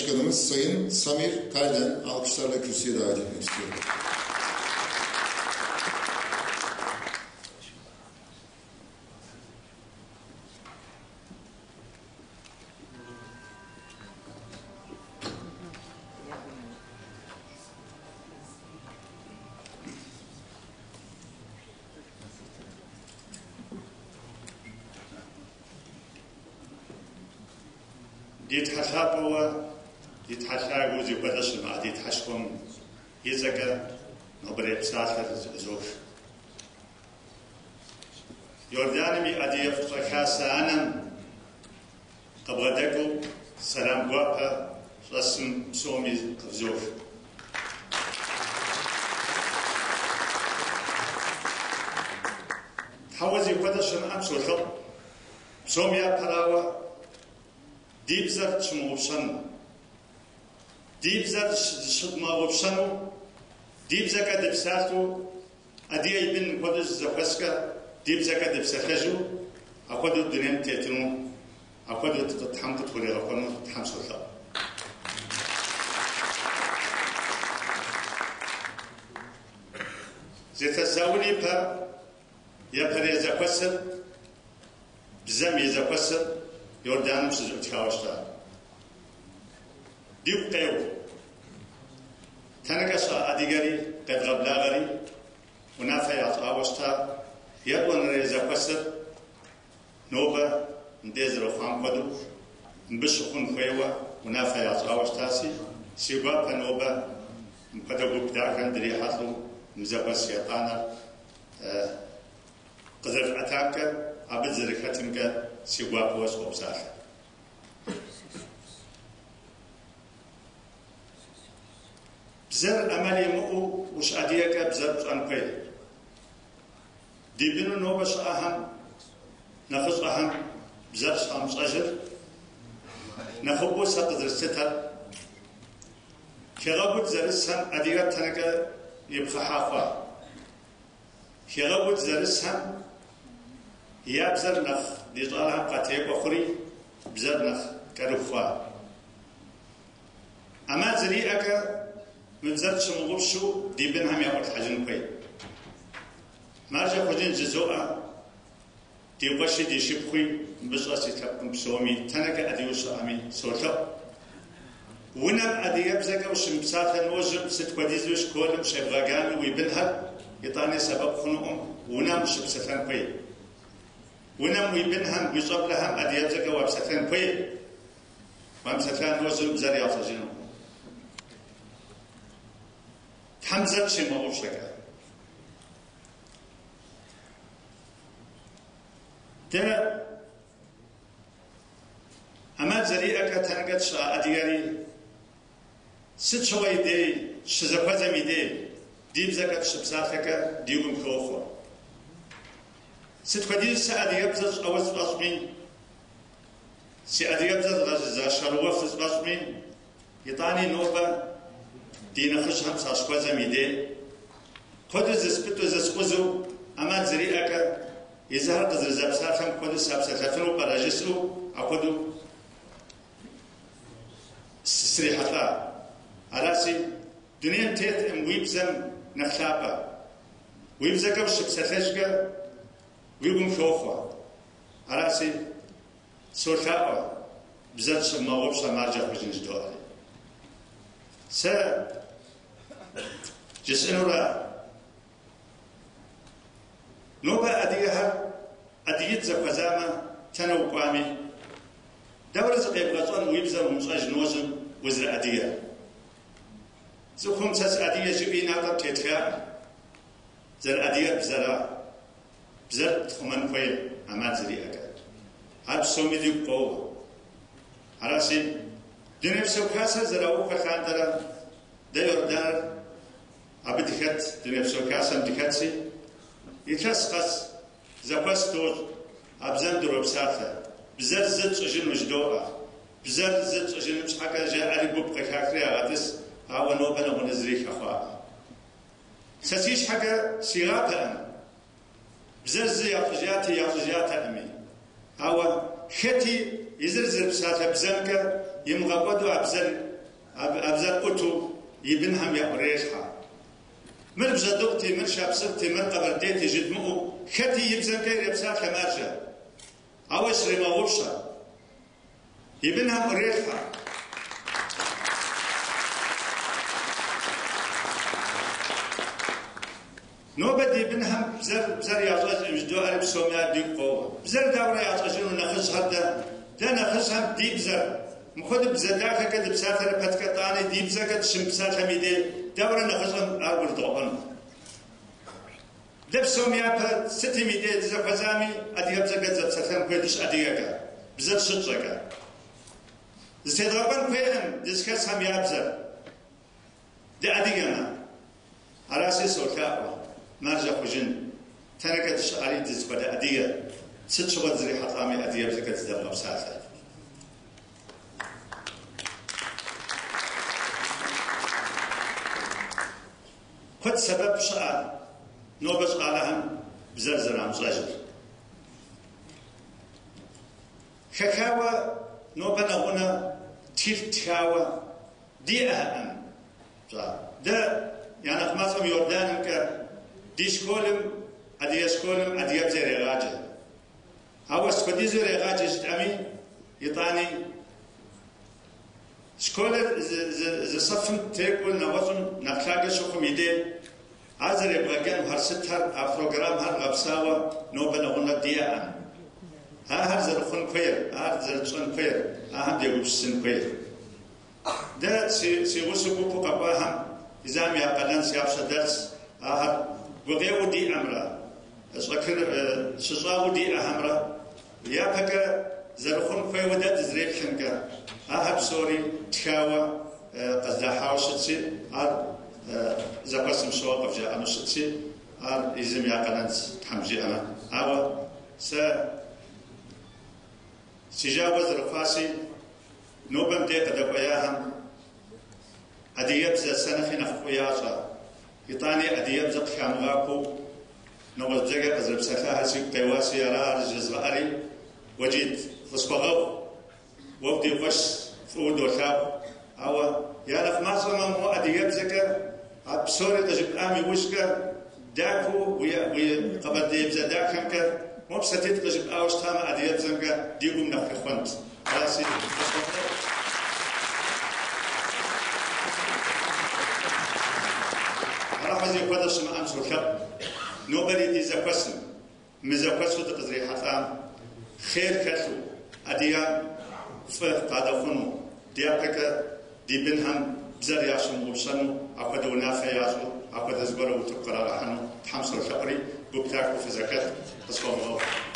Başkanımız Sayın Samir Kalden alkışlarla kürsüye davet etmek istiyorum. Ди Тхьэ лъапӏэуэ, ди Тхьэ лъагэу зихуэдэ щымыӏэ ди Тхьэшхуэм и цӏэкӏэ нобэрей псалъэр зэӏузох. Иорданым и Адыгэ Фӏыщӏэ Хасэ анэм къыбгъэдэкӏыу сэлам гуапэ щӏэсым псоми къывзох. Тхьэуэ зихуэдэ щымыӏэм солъэӏу, псом япэрауэ ди бзэр тщымыгъупщэну. Ди бзэр зыщыдмыгъэгъупщэну, ди бзэкӏэ дыпсалъэу, адыгэ и бын хуэдэу зэхуэскӏэ ди бзэкӏэ дыпсэлъэжу, апхуэдэу дунейм тетыну, апхуэдэу Тхьэм къытхуригъэхуэну Тхьэм солъэӏу. Зы илъэс заул ипэ япэрей зэхуэсыр, бзэм и зэхуэсыр Иорданым щызэӏутхауэ щыта. Дигу къеуэу. Тэнэкӏэ щыӏэ адыгэри къедгъэблагъэри унафэ ящӏауэ щыта етӏуанэрей зэхуэсыр нобэ мыбдеж зэрыхъуам хуэдэу мыбы щыхъун хуейуэ унафэ ящӏауэ щытаси, си гуапэ нобэ мыпхуэдэ гуп дахэм дрихьэлӏэу мы зэхуэс етӏанэр къызэрыфӏэтамкӏэ, абы дызэрыхэтымкӏэ си гуапэуэ сыкъопсалъэ. Бзэр ӏэмал имыӏэу ущыадыгэкӏэ бзэр пщӏэн хуей. Ди быну нобэ щыӏэхэм, нэхъыщӏэхэм бзэр щӏамыщӏэжыр нэхъыбэу сэ къызэрыслъытэр хэгъэгу дызэрысхэм адыгэр тэнэкӏэ ипхъыхьа хъуа. Хэгъэгу дызэрысхэм я бзэр нэхъ ди щӏалэхэм къатекӏуэ хъури, бзэр нэхъ кӏэрыху хъуа. ӏэмал зэриӏэкӏэ мы бзэр тщымыгъупщу ди бынхэм яӏутлъхьэжын хуей. Маржэ хъужын жызоӏэ, ди къуэши ди шыпхъуи мыбы щӏэс и лъэпкъым псоми, тэнэкӏэ адыгэу щыӏэми солъэӏу. Унэм адыгэбзэкӏэ ущымыпсалъэ нэужьым сыт хуэдизу школым щебгъэджами уи бынхэр итӏани сэбэп хъунукъым, унэм ущыпсэлъэн хуей. Унэм уи бынхэм, уи щӏэблэхэм адыгэбзэкӏэ уапсэлъэн хуей. Уамыпсэлъа нэужьым бзэр ящӏэжынукъым. Тхьэм бзэр тщимыгъэгъупщэкӏэ. Дэ ӏэмал зэриӏэкӏэ тэнэкӏэ тщыӏэ адыгэри сыт щыгъуэ и дей, щызэхуэзэм и дей, ди бзэкӏэ тщыпсалъэкӏэ ди гум хохъуэ. Сыт хуэдизу сэ адыгэбзэ сщӏэуэ сфӏэщӏми, си адыгэбзэ згъэшэрыуэфу сфӏэщӏми, итӏани нобэ ди нэхъыжьхэм сащыхуэзэм и дей, куэду зыспыту зыскъузу ӏэмал зэриӏэкӏэ езыхэр къызэрызэпсалъэм хуэдэу сапсэлъэфыну пӏэрэ жысӏэу апхуэдэу срихьэлӏа. Араси, дунейм теткъым уи бзэм нэхъ лъапӏэ. Уи бзэкӏэ ущыпсэлъэжкӏэ уи гум хохъуэ. Араси, солъаӏуэ, бзэр тщымыгъупщэ маржэ хъужын жыдоӏэри. Сэ жысӏэнура, нобэ адыгэхэр адыгитӏ зэхуэзамэ, тэнэ укӏуами, дауэрэ зыкъебгъэщӏэн уи бзэр умыщӏэж нэужьым узэрыадыгэр? Цӏыхум сэ сыадыгэ жыӏэу и натӏэм тетхакъым. Зэрыадыгэр бзэра. Бзэр тхъумэн хуей ӏэмал зэриӏэкӏэ. Ар псоми дигу къоуэ. Араси, Дунейпсо Хасэр зэраухуэ лъандэрэ дэ Иорданыр абы дыхэт, Дунейпсо Хасэм дыхэтси, илъэс къэс зэхуэс дощӏ, а бзэм дропсалъэ, бзэр зы тщӏыжыну жыдоӏэ. Бзэр зы тщӏыжыным щхьэкӏэ жаӏэри гуп къыхахри ягъэтӏыс, ауэ нобэ нэгъунэ зыри хэхъуакъым. Сэ си щхьэкӏэ сигъапэкъым, бзэр зы ящӏыжати, ящӏыжатэкъыми. Ауэ хэти езыр зэрыпсалъэ бзэмкӏэ имыгъэкӏуэду а бзэр А бзэр ӏуту и бынхэм яӏурелъхьэ. Мыр бжьэдыгъути, мыр шапсыгъти, мыр къэбэрдейти жыдмыӏэу, хэти и бзэмкӏэ ирепсалъэ маржэ. Ауэ щремыгъэгъупщэ. И бынхэм ӏурелъхьэ. Нобэ ди бынхэм бзэр ящӏэжкъым жыдоӏэри псоми ар дигу къоуэ. Бзэр дауэрэ ящӏэжыну нэхъыжьхэр дэ? Дэ нэхъыжьхэм ди бзэр, мыпхуэдэу бзэ дахэкӏэ дыпсалъэрэ пэткӏэ тӏани ди бзэкӏэ дыщымыпсалъэм и дей, дауэрэ нэхъыщӏэм ар гурыдгъэӏуэну? Дэ псом япэ сытым и дей дызэхуэзами, адыгэбзэкӏэ дызэпсэлъэн хуей дыщыадыгэкӏэ, бзэр щытщӏэкӏэ. Зытедгъэкӏуэн хуейкъым дызыхэсхэм я бзэр. Дыадыгэмэ, араси солъаӏуэ, маржэ хъужын, тэнэкӏэ дыщыӏэри дызыхуэдэ адыгэ, сыт щыгъуэ дызрихьэлӏами адыгэбзэкӏэ дызэвгъэпсалъэ. Куэд сэбэп щыӏэ нобэ щӏалэхэм бзэр зэрамыщӏэжыр. Хэхауэ нобэ нэгъунэ тхылъ тхауэ диӏэхэкъым. Дэ я нэхъ мащӏэм Иорданымкӏэ ди школым, адыгэ школым адыгэбзэ ирегъаджэ. Ауэ сыт хуэдизу ирегъаджэ жытӏэми, итӏани школыр зы сыфым текӏуэу нэгъуэщӏым нэхъ лъагэ щыхъум и дей, ар зэребгъэджэнухэр, сытхэр, а программхэр гъэпсауэ нобэ нэгъунэ диӏэкъым. Ахэр зэрыхъун хуейр, ар зэрытщӏэн хуейр, ахэм дегупсысын хуейр. Дэ си гъусэу гупу къэкӏуахэм езыхэм я къалэн я пщэ дэлъщ, ахэр гукъеуэу диӏэмрэ, щыщӏагъэу диӏэхэмрэ япэкӏэ зэрыхъун хуейуэ дэ дызэреплъымкӏэ, ахэр псори тхауэ къыздахьауэ щытщи, ар зэхуэсым щыгъуэ къывжаӏэну щытщи, ар езым я къалэнщ, Тхьэм жиӏэмэ. Ауэ сэ си жагъуэ зэрыхъуащи, нобэм дей къыдэкӏуеяхэм адыгэбзэ сэ нэхъи нэхъ фӏыуэ ящӏэ, итӏани адыгэбзэ къыхамыгъахуэу нэгъуэщӏ бзэкӏэ къызэрыпсэлъахэр сигу къеуащи, ара ар жезгъэӏэри, Уэджит, къысхуэгъэгъу, уэ ди къуэш фӏыуэ долъагъу, ауэ я нэхъ мащӏэмэ мо адыгэбзэкӏэ а псори къыжыпӏам иужькӏэ дахэу уи къэбэрдеибзэ дахэмкӏэ мо псалъитӏ къыжыпӏауэ щытамэ адыгэбзэмкӏэ ди гум нэхъ хэхъуэнт. Араси, къысхуэгъэгъу. Арахьэ зихуэдэ щымыӏэм солъэӏу. Нобэри ди зэхуэсым, мы зэхуэсу дыкъызэрихьэлӏам хъер хэлъу, адыгэм фӏы къадэхъуну, дяпэкӏэ ди бынхэм бзэр ящымыгъупщэну, апхуэдэ унафэ ящӏу, апхуэдэ зыгуэрэ утыку кърагъэхьэну Тхьэм солъэӏури, гуп дахэу фызэхэт, къысхуэвгъэгъу.